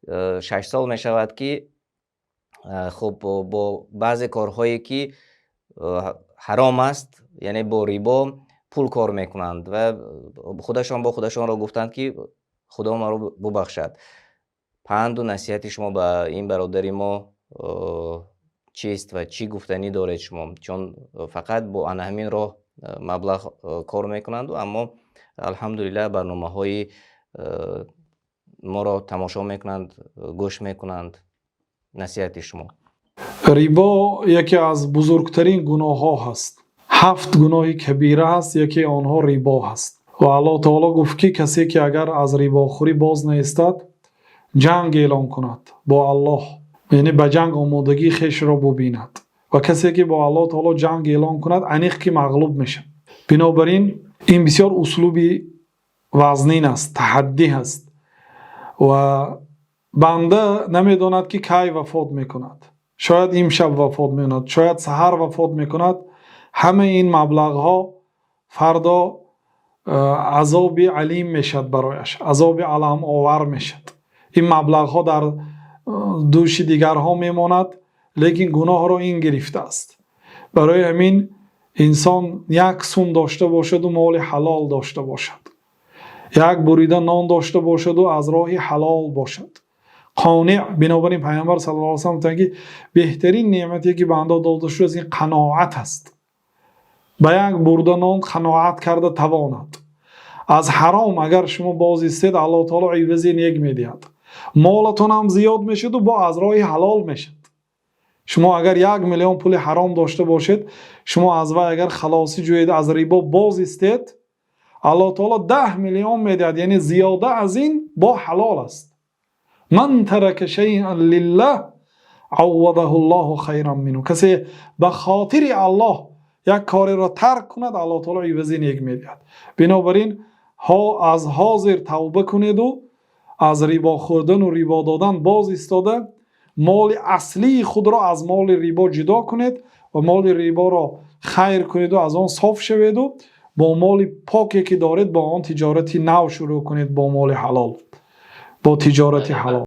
6 сол мешавад, ки хуб, бо баъзе корҳое, ки ҳаром аст, яъне бо рибо пул кор мекунанд ва худашон бо худашонро гуфтанд, ки Худо маро бубахшад. Панду насиҳати шумо ба ин бародари мо чист ва чӣ гуфтанӣ доред шумо? Чун фақат бо ана ҳамин роҳ маблағ кор мекунанд, аммо, алҳамдулиллаҳ, барномаҳои моро тамошо мекунанд, гӯш мекунанд. Насиҳати шумо. Рибо яке аз бузургтарин гуноҳҳо ҳаст. Ҳафт гуноҳи кабира ҳаст, яке онҳо рибо ҳаст. Ва Аллоҳ таоло гуфт, ки касе ки агар аз рибохӯрӣ боз наистад, ҷанг эълон кунад бо Аллоҳ, яъне ба ҷанг омодагии хешро бубинад. Ва касе ки бо Аллоҳ таоло ҷанг эълон кунад, аниқ ки мағлуб мешавад. Бинобар ин ин бисёр услуби вазнин аст, таҳаддӣ ҳаст ва банда намедонад, ки кай вафот мекунад. Шояд имшаб вафот мекунад, шояд саҳар вафот мекунад. Ҳамаи ин маблағҳо фардо азоби алим мешавад барояш, азоби аламовар мешавад. Ин маблағҳо дар дӯши дигарҳо мемонад, лекин гуноҳро ин гирифтааст. Барои ҳамин инсон як сум дошта бошаду моли ҳалол дошта бошад, як бурида нон дошта бошаду аз роҳи ҳалол бошад, қонеъ. Бинобар ин Пайғамбар саллаллоҳу алайҳи васаллам гуфтанд, ки беҳтарин неъмате, ки банда дода шудааст, ин қаноат аст. Ба як бурда нон қаноат карда тавонад. Аз ҳаром агар шумо боз истед, Аллоҳ таоло ивази нек медиҳад, молатон ҳам зиёд мешуду бо аз роҳи ҳалол мешавад. Шумо агар 1 миллион пули ҳаром дошта бошед, шумо аз вай агар халосӣ ҷӯед, аз рибо боз истед, Аллоҳ таоло 10 миллион медиҳад, яъне зиёда аз ин бо ҳалол аст. من ترك شيئا لله عوضه الله خيرا منه. Касе ба хотири Аллоҳ як кореро тарк кунад, Аллоҳ таоло ивази нек медиҳад. Бинобар ин аз ҳозир тавба кунеду аз рибо хӯрдану рибо додан боз истода, моли аслии худро аз моли рибо ҷудо кунед ва моли риборо хайр кунеду аз он соф шаведу бо моли поке, ки доред, бо он тиҷорати нав шурӯъ кунед, бо моли ҳалол, бо тиҷорати ҳалол.